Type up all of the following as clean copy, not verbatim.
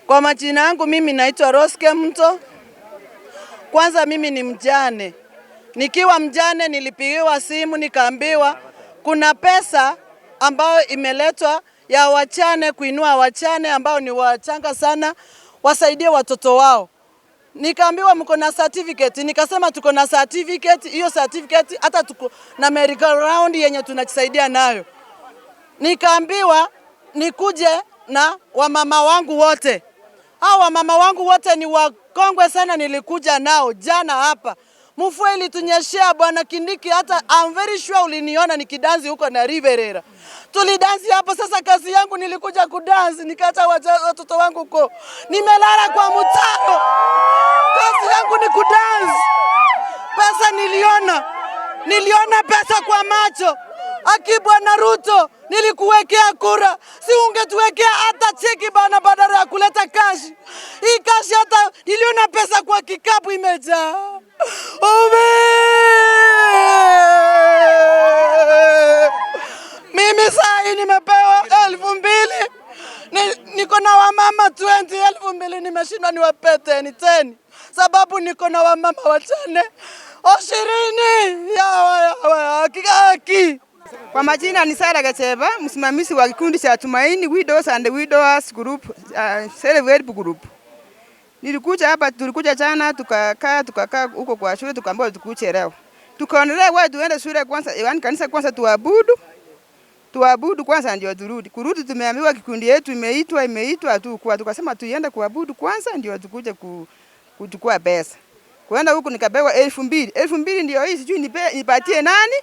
Kwa majina yangu mimi naitwa Roske Mto. Kwanza mimi ni mjane. Nikiwa mjane nilipigiwa simu nikaambiwa kuna pesa ambayo imeletwa ya wachane, kuinua wachane ambao ni wachanga sana, wasaidie watoto wao. Nikaambiwa mko na certificate, nikasema tuko na certificate. Hiyo certificate hata tuko na merry go round yenye tunajisaidia nayo. Nikaambiwa nikuje na wamama wangu wote. Hao wamama wangu wote ni wakongwe sana, nilikuja nao jana hapa. Mvua ilitunyeshea, Bwana Kindiki, hata I'm very sure uliniona nikidansi huko na Riverera. Tulidansi hapo. Sasa kazi yangu nilikuja kudansi, nikaacha watoto wangu huko, nimelala kwa mtaro. Kazi yangu ni kudansi. Pesa niliona, niliona pesa kwa macho. Aki Bwana Ruto, nilikuwekea kura, si ungetuwekea hata cheki bana, badala ya kuleta cash. Hii cash hata niliona pesa kwa kikapu imejaa. Ome! Mimi saa hii nimepewa 2000, niko na wamama 20, 2000 nimeshindwa niwape 10 10, sababu niko na wamama wachane 20 yawa yawa haki haki. Kwa majina ni Sara Gacheva, msimamizi wa kikundi cha Tumaini Widows and Widowers Group, Self Help Group. Nilikuja hapa, tulikuja jana tukakaa huko kwa shule, tukaambiwa tukuje leo. Tukaonelea wewe tuende shule kwanza, yaani kanisa kwanza tuabudu. Tuabudu kwanza ndio turudi. Kurudi tumeambiwa kikundi yetu imeitwa tu kwa, tukasema tuiende kuabudu kwanza ndio tukuje kuchukua pesa. Kwenda huku nikapewa 2000. 2000 ndio hii, sijui nipatie nani?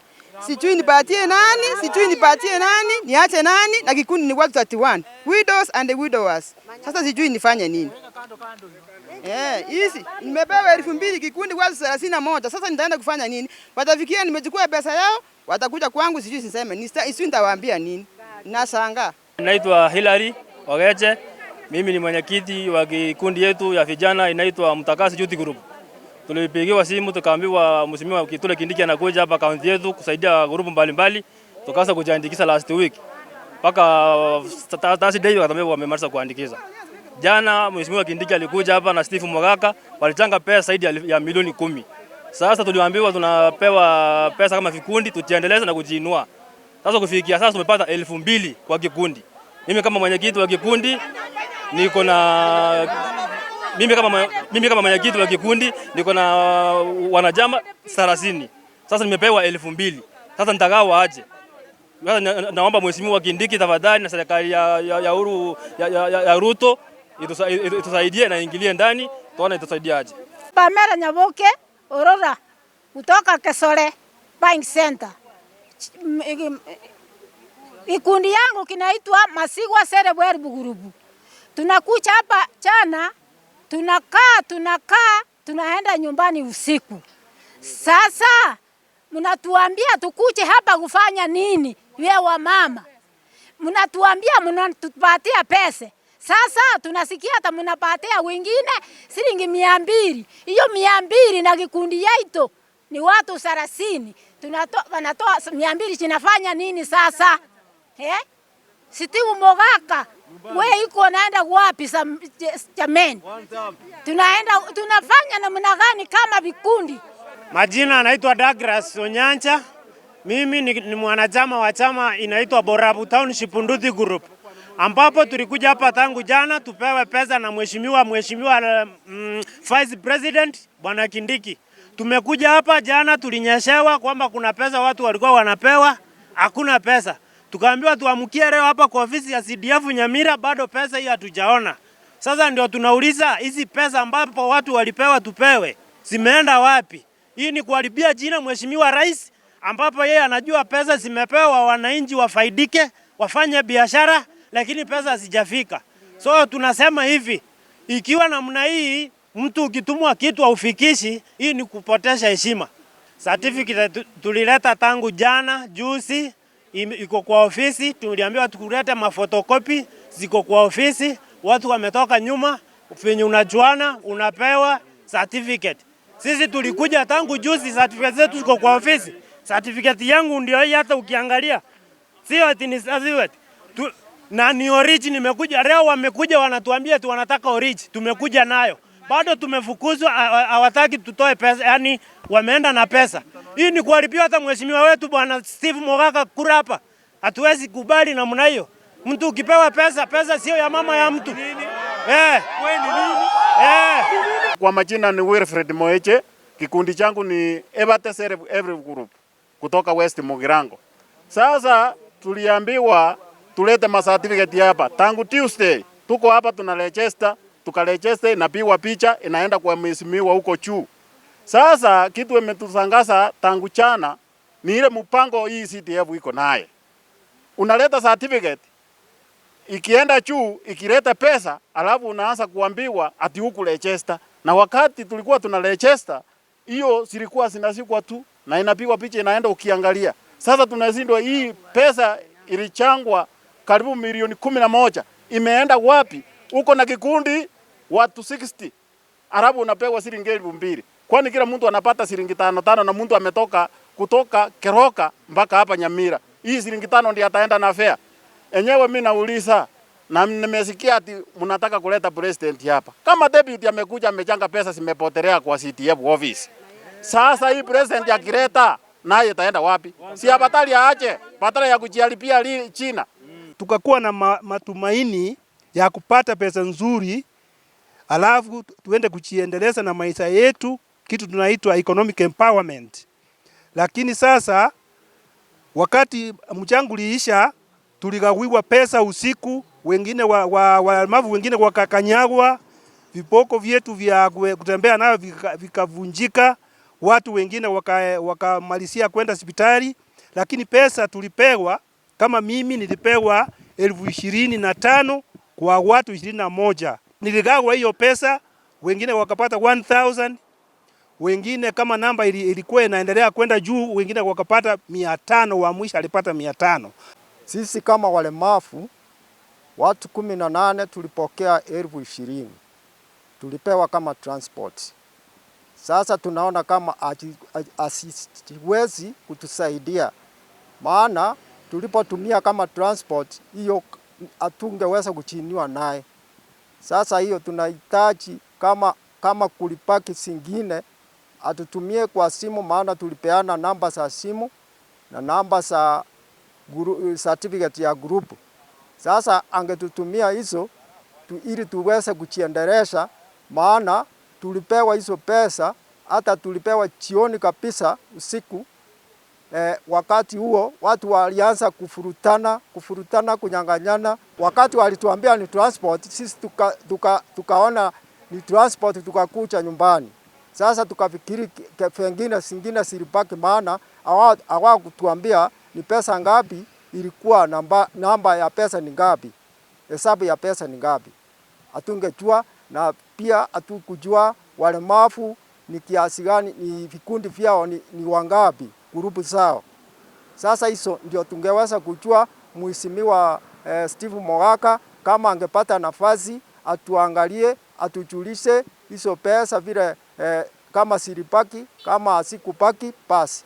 Sijui nipatie nani? Sijui nipatie nani? Niache nani? Na kikundi ni watu 31. Widows and widowers. Sasa sijui nifanye nini? Hizi nimepewa 2000 kikundi watu 31. Sasa nitaenda kufanya nini? Watafikia nimechukua pesa yao, watakuja kwangu sijui niseme. Sijui nitawaambia nini. Nashangaa. Naitwa Hilary Ogeche. Mimi ni mwenyekiti wa kikundi yetu ya vijana inaitwa Mtakasi Youth Group. Tulipigiwa simu tukaambiwa Mheshimiwa Kithure Kindiki anakuja hapa kaunti yetu kusaidia grupu mbalimbali. Tukaanza kujiandikisha last week. Mpaka Thursday wakatuambia wamemaliza kuandikisha. Jana Mheshimiwa Kindiki alikuja hapa na Steve Mogaka, walichanga pesa zaidi ya milioni 10. Sasa tuliambiwa tunapewa pesa kama vikundi tujiendeleze na kujiinua. Sasa kufikia sasa tumepata 2000 kwa kikundi. Mimi kama mwenyekiti wa kikundi niko na mimi kama mwenyekiti wa kikundi niko na wanachama 30. Sasa nimepewa 2000. Sasa nitagawa aje? Sasa naomba Mheshimiwa Kindiki tafadhali na serikali ya Uhuru ya Ruto itusaidie na ingilie ndani tuone itusaidia aje. Pamela Nyaboke Orora kutoka Kesole Buying Center. Ikundi yangu kinaitwa Masigwa Self Help Group. Tunakuja hapa jana, tunakaa, tunaenda nyumbani usiku. Sasa mnatuambia tukuje hapa kufanya nini? We wa mama mnatuambia mnatupatia pesa. Sasa tunasikia hata mnapatia wengine shilingi 200. Hiyo 200 na kikundi yetu ni watu 30. Wanatoa 200 zinafanya nini sasa? Steve Mogaka, we iko naenda wapi jameni? Tunaenda tunafanya namna gani kama vikundi? Majina anaitwa Douglas Onyancha. Mimi ni mwanachama wa chama inaitwa Borabu Township Nduthi Group, ambapo tulikuja hapa tangu jana tupewe pesa na mheshimiwa Vice President Bwana Kindiki. Tumekuja hapa jana, tulinyeshewa kwamba kuna pesa watu walikuwa wanapewa, hakuna pesa. Tukaambiwa tuamkie leo hapa kwa ofisi ya CDF Nyamira, bado pesa hii hatujaona. Sasa ndio tunauliza hizi pesa ambapo watu walipewa tupewe, zimeenda wapi? Hii ni kuharibia jina Mheshimiwa Rais, ambapo yeye anajua pesa zimepewa wananchi wafaidike, wafanye biashara, lakini pesa hazijafika. So tunasema hivi, ikiwa namna hii mtu ukitumwa kitu haufikishi, hii ni kupotesha heshima. Certificate tulileta tangu jana juzi, iko kwa ofisi. Tuliambiwa tukulete mafotokopi, ziko kwa ofisi. Watu wametoka nyuma, venye unajuana unapewa certificate. Sisi tulikuja tangu juzi, certificate zetu ziko kwa ofisi. Certificate yangu ndio hii, hata ukiangalia sio ati ni certificate. Na ni oriji nimekuja leo, wamekuja wanatuambia tu wanataka oriji, tumekuja nayo bado tumefukuzwa, hawataki tutoe pesa, yani wameenda na pesa. Hii ni kuharibia hata mheshimiwa wetu bwana Steve Mogaka kura hapa. Hatuwezi kubali namna hiyo. Mtu ukipewa pesa, pesa sio ya mama ya mtu. Kwa majina ni Wilfred Moeche, kikundi changu ni Ebate Serve Every Group kutoka West Mugirango. Sasa tuliambiwa tulete ma certificate hapa tangu Tuesday, tuko hapa tuna register, tukaregister, inapigwa picha inaenda kwa mheshimiwa huko juu. Sasa kitu imetusangaza tangu chana ni ile mpango hii CDF iko naye. Unaleta certificate ikienda juu ikileta pesa, alafu unaanza kuambiwa ati huku register, na wakati tulikuwa tuna register hiyo zilikuwa zinashikwa tu na inapigwa picha inaenda ukiangalia. Sasa tunashindwa hii pesa ilichangwa karibu milioni 11 imeenda wapi? Uko na kikundi watu 60 alafu unapewa shilingi 2,000. Kwani kila mtu anapata shilingi tano tano, na mtu ametoka kutoka Keroka mpaka hapa Nyamira, hii shilingi tano ndiye ataenda na fare enyewe. Mimi nauliza na nimesikia ati mnataka kuleta president hapa. Kama deputy amekuja amechanga pesa zimepotelea kwa CDF office. Sasa hii president akileta naye itaenda wapi? Si afadhali aache badala ya kujiharibia China. Tukakuwa na matumaini ya kupata pesa nzuri, alafu tuende kujiendeleza na maisha yetu, kitu tunaitwa economic empowerment. Lakini sasa wakati mchango uliisha, tuligawiwa pesa usiku, wengine walemavu wengine wakakanyagwa, viboko vyetu vya kutembea nayo vikavunjika, watu wengine wakamalizia kwenda hospitali, lakini pesa tulipewa, kama mimi nilipewa 25,000 kwa watu 21. Niligawa hiyo pesa, wengine wakapata 1000, wengine kama namba ilikuwa inaendelea kwenda juu, wengine wakapata 500, wa mwisho alipata 500. Sisi kama walemavu watu 18 tulipokea 20,000 tulipewa kama transport. Sasa tunaona kama asiwezi kutusaidia, maana tulipotumia kama transport hiyo hatungeweza kuchiniwa naye. Sasa hiyo tunahitaji kama kulipaki zingine atutumie kwa simu, maana tulipeana namba za simu na namba za certificate ya group. Sasa angetutumia hizo ili tuweze kujiendelesha, maana tulipewa hizo pesa, hata tulipewa jioni kabisa usiku. Wakati huo watu walianza kufurutana, kunyang'anyana. Wakati walituambia ni transport, sisi tukaona ni transport, tukakuja nyumbani. Sasa tukafikiri pengine zingine zilibaki, maana hawakutuambia ni pesa ngapi ilikuwa, namba ya pesa ni ngapi, hesabu ya pesa ni ngapi, hatungejua. Na pia hatukujua walemavu ni kiasi gani, ni vikundi vyao ni wangapi, grupu zao. Sasa hizo ndio tungeweza kujua. Mheshimiwa Steve Mogaka kama angepata nafasi atuangalie, atujulishe hizo pesa vile kama silipaki kama asikupaki basi.